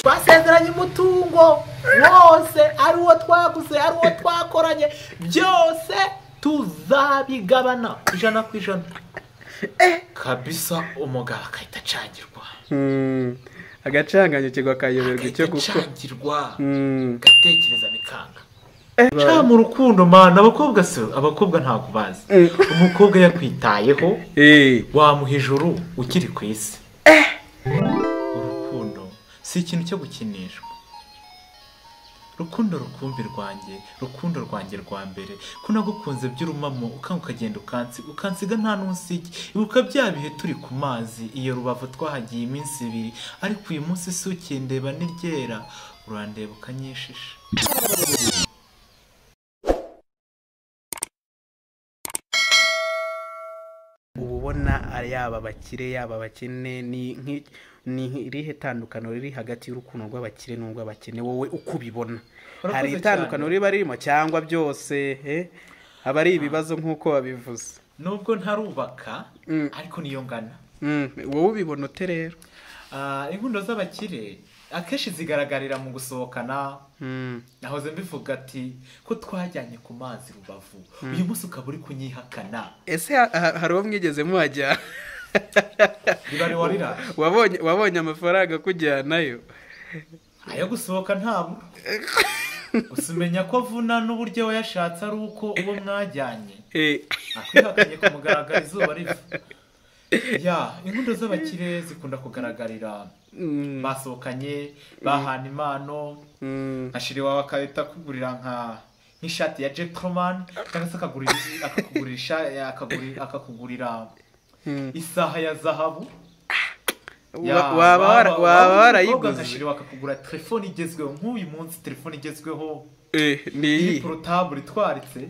Twasezeranye umutungo wose, ari uwo twaguze, ari uwo twakoranye, byose tuzabigabana 100%. Kabisa umugabo akahita acangirwa. Agacanganyukirwa akayoberwa icyo gukora. Acangirwa. Gatekereza bikanga. Ca mu rukundo mana, abakobwa se, abakobwa ntabwo bazi. Umukobwa yakwitayeho, wamuha ijuru ukiri ku isi. Urukundo si ikintu cyo gukinishwa. Rukundo rukumbi rwanjye, rukundo rwanjye rwa mbere, ko nagukunze by'urumamo, ukanga ukagenda ukansiga nta n'unsige. Ibuka bya bihe turi ku mazi, iyo Rubavu twahagiye iminsi 2, ariko uyu munsi si ukindeba n'iryera, urandeba ukanyishisha. Ubona yaba abakire yaba abakene, ni irihe tandukano riri hagati y'urukundo rw'abakire n'urw'abakene wowe uko ubibona? Hari itandukano riba ririmo cyangwa byose aba ari ibibazo nk'uko wabivuze? Nubwo ntarubaka ariko niyo ngana. Wowe ubibona ute rero? Inkundo z'abakire akenshi zigaragarira mu gusohokana. Nahoze mbivuga ati ko twajyanye ku mazi Rubavu, uyu munsi ukaba uri kunyihakana. Ese hari uwo mwigeze muhajya? Wabonye amafaranga kujyanayo? Ayo gusohoka ntabwo. Gusa umenya ko avuna n'uburyo wayashatse ari uko uwo mwajyanye akwihakanye kumugaragara izuba riva. Ya, inkundo z'abakire zikunda kugaragarira basohokanye, bahana impano, nka shiri wawe akahita akugurira nk'ishati ya gentleman, cyangwa se akakugurira isaha ya zahabu. Waba warayiguze? Nka shiri wawe akakugura telefone igezweho. Nk'uyu munsi telefone igezweho ni portable itwaritse,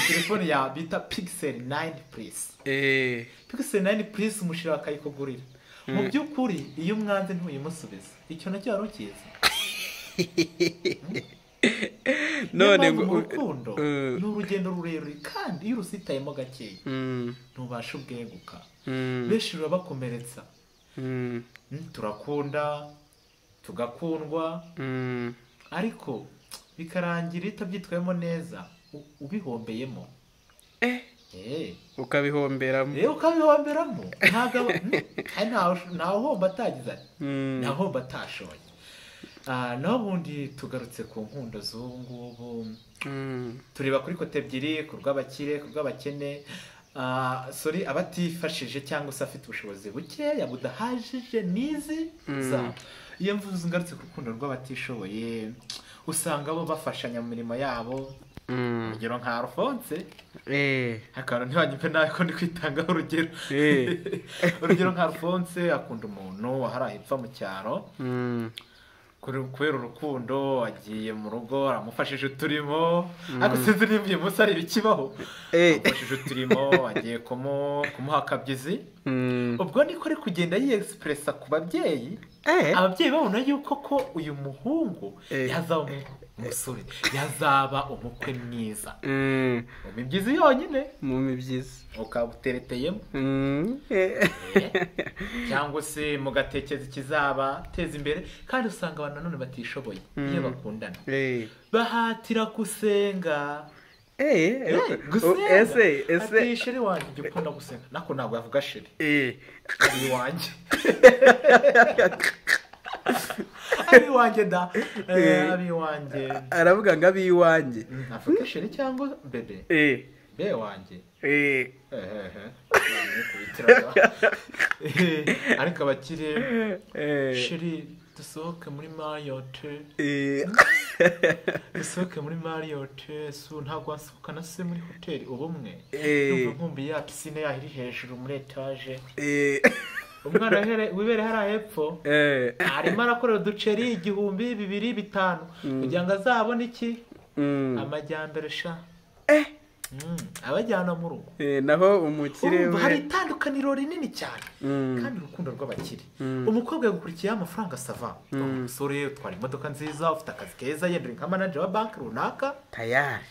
telefone ya bita Pixel 9 Plus. Pixel 9 Plus umushira akayikugurira. Mu by'ukuri iyo umwanze ntuyimusubiza, icyo nacyo wari ukizi. None ngo urukundo ni urugendo rurerure, kandi iyo urusitayemo gakeya ntubasha ubweguka. Benshi rurabakomeretsa. Turakunda tugakundwa, ariko bikarangira itabyitwayemo neza, ubihombeyemo. Ukabihomberamo. Ukabihomberamo. Ntawe uhomba atagize ati, ntawe uhomba atashoye. Naho ubundi tugarutse ku nkundo z'ubu ngubu, tureba kuri kote ebyiri, ku rw'abakire, ku rw'abakene. Sorry, abatifashije cyangwa se afite ubushobozi bukeya budahagije n'izi zabo. Iyo mvuze ngarutse ku rukundo rw'abatishoboye, usanga bo bafashanya mu mirimo yabo. Urugero nka Alphonse, akantu ntiwanyumve nabi ko ndi kwitangaho urugero. Urugero nka Alphonse akunda umuntu wahara hepfo mu cyaro, kubera urukundo agiye mu rugo aramufashije uturimo, ariko sinzi niba uyu munsi ari ibikibaho. Amufashije uturimo, agiye kumuha akabyizi. Ubwo niko ari kugenda yiyexpressa ku babyeyi. Ababyeyi babona yuko ko uyu muhungu yazaba umusore, yazaba umukwe mwiza. Mu mibyizi yonyine, mu mibyizi ukabutereteyemo, cyangwa se mugatekereza ikizaba teza imbere. Kandi usanga abantu nanone batishoboye iyo bakundana bahatira gusenga. Gusenga. Ati sheri wanjye jya ukunda gusenga. Nako ntabwo yavuga sheri, ari iwanjye, ari iwanjye da, ari iwanjye. Aravuga ngo abi iwanjye. Avuga sheri cyangwa bebe? Be wanjye. Ariko abakire, sheri dusohoke muri Marriott. Dusohoke muri Marriott, su ntabwo wasohokana se muri hoteli ubumwe. Ndumva nkumbi ya piscine yaho iri hejuru muri etage. Umwana wibere hariya hepfo, arimo arakorera uduceri 1000, 2000, 5000 kugira ngo azabone iki? Amajyambere sha. Abajyana mu rugo. Naho umukire we hari itandukaniro rinini cyane. Kandi urukundo rw'abakire, umukobwa yagukurikiye amafaranga sava, umusore utwara imodoka nziza, ufite akazi keza, yendera nka manager wa banki runaka, tayari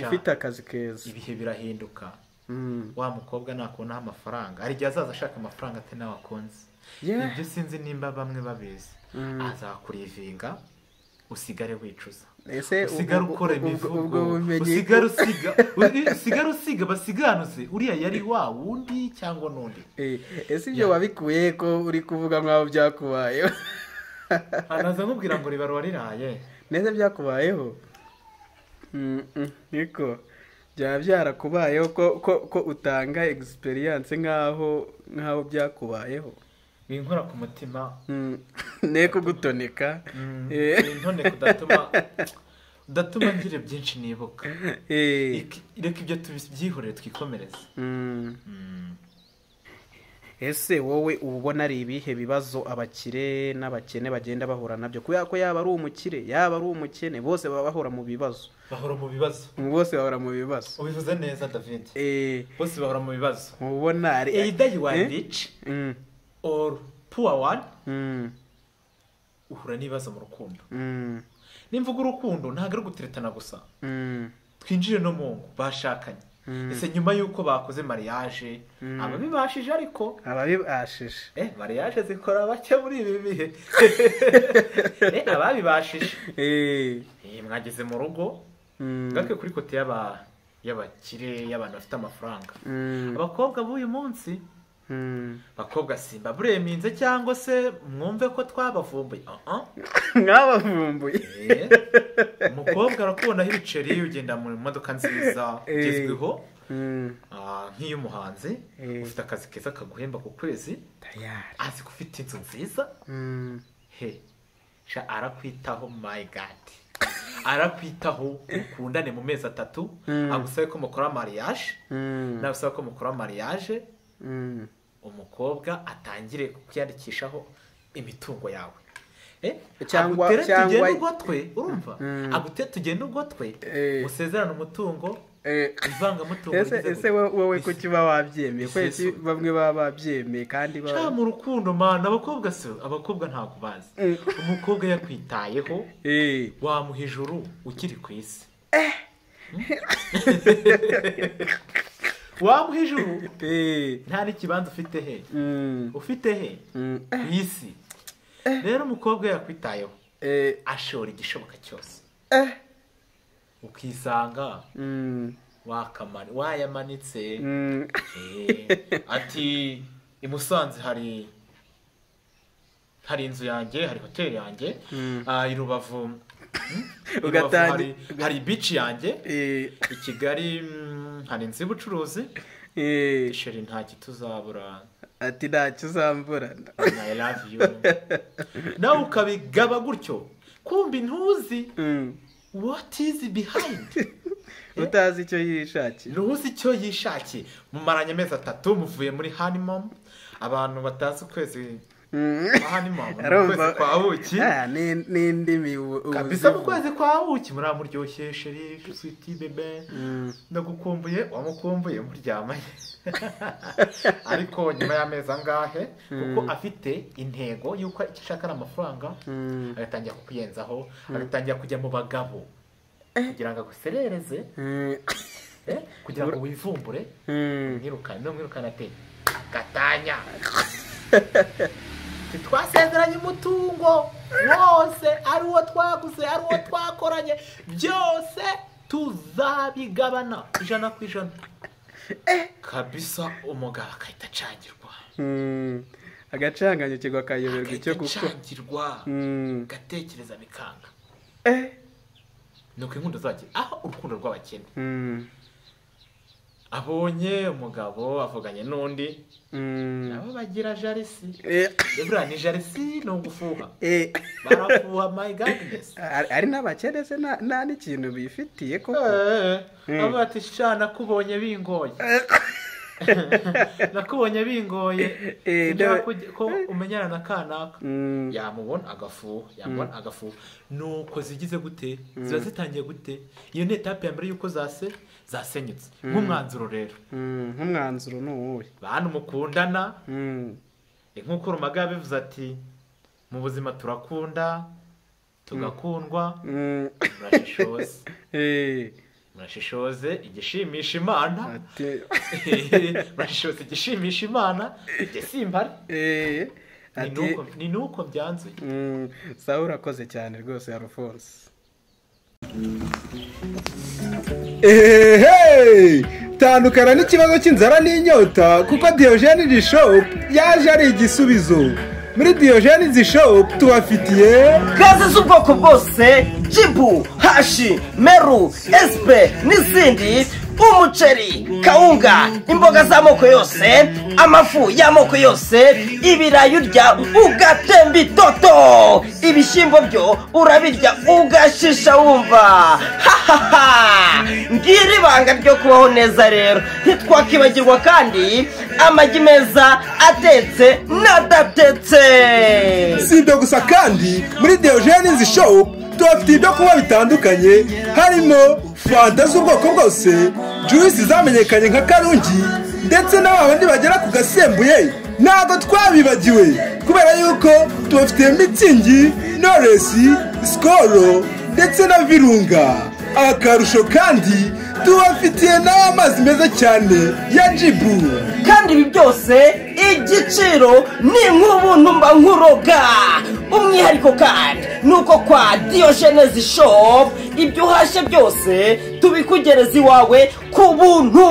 ufite akazi keza. Ibihe birahinduka. Wa mukobwa nakubonaho amafaranga, hari igihe azaza ashaka amafaranga ate nawe akunze. Ibyo sinzi nimba bamwe babizi. Azakurivinga usigare wicuza. Usigare ukora imivugo, usigare usiga basiganuze uriya yari wa wundi cyangwa nundi. Ese ibyo wabikuye ko uri kuvuga nkaho byakubayeho? Anaza nkubwira ngo ribaruwa riraye. Neza byakubayeho? Niko byaba byarakubayeho ko utanga experience nkaho byakubayeho. Binkora ku mutima. Ne kugutoneka. Intoneka udatuma ngira byinshi nibuka. Reka ibyo tubyihorere twikomereze. Ese wowe ubona ari ibihe bibazo abakire n'abakene bagenda bahura nabyo? Kubera ko yaba ari umukire yaba ari umukene bose baba bahora mu bibazo. Bahora mu bibazo. Bose bahora mu bibazo. Ubivuze neza David. Bose bahora mu bibazo. Ubona ari either you are rich or poor one. Uhura n'ibibazo mu rukundo. Nimvuga urukundo ntabwo ari guteretana gusa. Twinjire no mu ngo bashakanye. Ese nyuma yuko bakoze mariage ababibashije ariko ababibashije mariage zikora bake muri ibi bihe. Ababibashije mwageze mu rugo gake kuri kote y'abakire y'abantu bafite amafaranga. Abakobwa b'uyu munsi bakobwa simba bureminze cyangwa se mwumve ko twabavumbuye. Mwabavumbuye. Umukobwa arakubonaho ibiceri ugenda mu modoka nziza igezweho nk'iy'umuhanzi ufite akazi keza kaguhemba ku kwezi, azi ko ufite inzu nziza, he sha arakwitaho my God, arakwitaho mukundane mu mezi 3, agusabe ko mukora mariage, nawe ko mukora mariage. Umukobwa atangire kwiyandikishaho imitungo yawe. Cyangwa ugotwe urumva agute tugende ugotwe usezerana umutungo ivanga mutungo. Ese wowe kuki ba wabyemeye? Kweki bamwe baba babyemeye kandi ba mu rukundo mana abakobwa se abakobwa ntago bazi. Umukobwa yakwitayeho wamuha ijuru ukiri ku isi. Wamuha ijuru nta n'ikibanza ufite he ufite he ku isi. Rero umukobwa yakwitayeho ashora igishoboka cyose ukisanga wayamanitse. Ati i Musanze hari inzu yanjye, hari hoteli yanjye, i Rubavu hari beach yanjye, i Kigali hari inzu y'ubucuruzi. Sheri nta kituzabura. Ati ntacyo uzambura. I love you. Nawe ukabigaba gutyo kumbi ntuzi what is behind. Utazi icyo yishakiye. Ntuzi icyo yishakiye. Mumaranye amezi 3 muvuye muri honeymoon. Abantu batazi ukwezi kwa honeymoon, ukwezi kwa buki. N'indimi kabisa mu kwezi kwa buki muramuryoshye sheri sweetie bebe ndagukumbuye wamukumbuye muryamanye. Ariko nyuma y'amezi angahe kuko afite intego yuko icyo ashaka ari amafaranga, agatangira kukuyenzaho, agatangira kujya mu bagabo kugira ngo aguserereze, kugira ngo wivumbure, mwirukane no mwirukane ate gatanya. Twasezeranye umutungo wose ari uwo twaguze ari uwo twakoranye byose tuzabigabana 100%. Kabisa umugabo akahita acangirwa. Agacanganyukirwa akayoberwa icyo gukora. Acangirwa gatekereza bikanga. Nuko inkundo zake aho urukundo rw'abakene. Abonye umugabo avuganye n'undi nabo bagira jarisi. Ebra ni jarisi no gufuha. Barafuha my goodness. Ari n'abakene se nta n'ikintu bifitiye koko. Aba ati sha nakubonye bingoye. Nakubonye bingoye. Ko umenyana na kanaka. Yamubona agafuha, yamubona agafuha. Nuko zigize gute? Ziba zitangiye gute? Iyo ni etape ya mbere yuko zasenyutse. Nk'umwanzuro rero. Nk'umwanzuro ni uwuhe? Bantu mukundana. Nkuko Rumaga yabivuze ati mu buzima turakunda tugakundwa. Murashishoze. Murashishoze igishimisha Imana. Murashishoze igishimisha Imana. Njye simpari. Ni nuko byanzuye. Sawa, urakoze cyane rwose Alphonse. Ehehe, tandukana n'ikibazo cy'inzara n'inyota, kuko Diogenes Shop yaje ari igisubizo. Muri Diogenes Shop tubafitiye gaze z'ubwoko bwose, jibu, hashi, meru, espe n'izindi, umuceri, kawunga, imboga z'amoko yose, amafu y'amoko yose, ibirayi urya ugatemba itoto, ibishyimbo byo urabirya ugashisha wumva. Hahaha, ngira ibanga ryo kubaho neza rero. Ntitwakibagirwa kandi amagi meza atetse n'adatetse. Si ibyo gusa kandi, muri Diogenes Shop tubafitiye ibyo kunywa bitandukanye, harimo fanta z'ubwoko bwose, juice zamenyekanye nka Karungi, ndetse n'abandi bagera ku gasembuye. Ntabwo twabibagiwe, kubera yuko tubafitiye Mützig, Knowless, Skol ndetse na Virunga. Akarusho kandi, tubafitiye n'amazi meza cyane ya Jibu. Kandi ibi byose igiciro ni nk'ubuntu mba nkuroga. Umwihariko kandi nuko kwa Diogenes Shop ibyo uhashye byose tubikugereza iwawe ku buntu.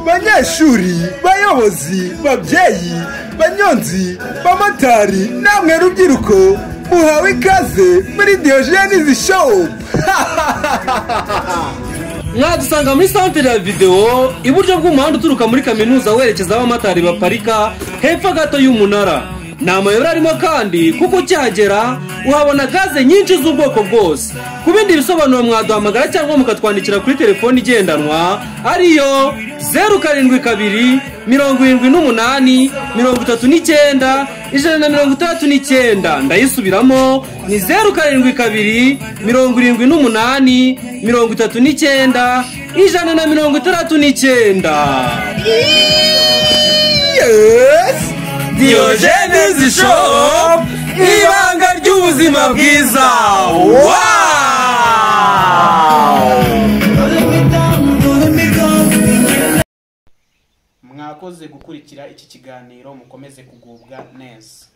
Banyeshuri, bayobozi, babyeyi, banyonzi, bamotari namwe rubyiruko, muhawe ikaze muri Diogenes Shop. Mwadusanga muri santere ya videwo, iburyo bw'umuhanda uturuka muri kaminuza werekeza aho abamotari baparika, hepfo gato y'umunara. Ni amayobera arimo kandi, kuko ukihagera uhabona gaze nyinshi z'ubwoko bwose. Ku bindi bisobanuro mwaduhamagara cyangwa mukatwandikira kuri telefoni igendanwa, ariyo 072 78 39 169. Ndayisubiramo, ni 072 78 39 169. Yes! Diogenes Shop, ibanga ry'ubuzima bwiza. Wow! Mwakoze gukurikira iki kiganiro, mukomeze kugubwa neza.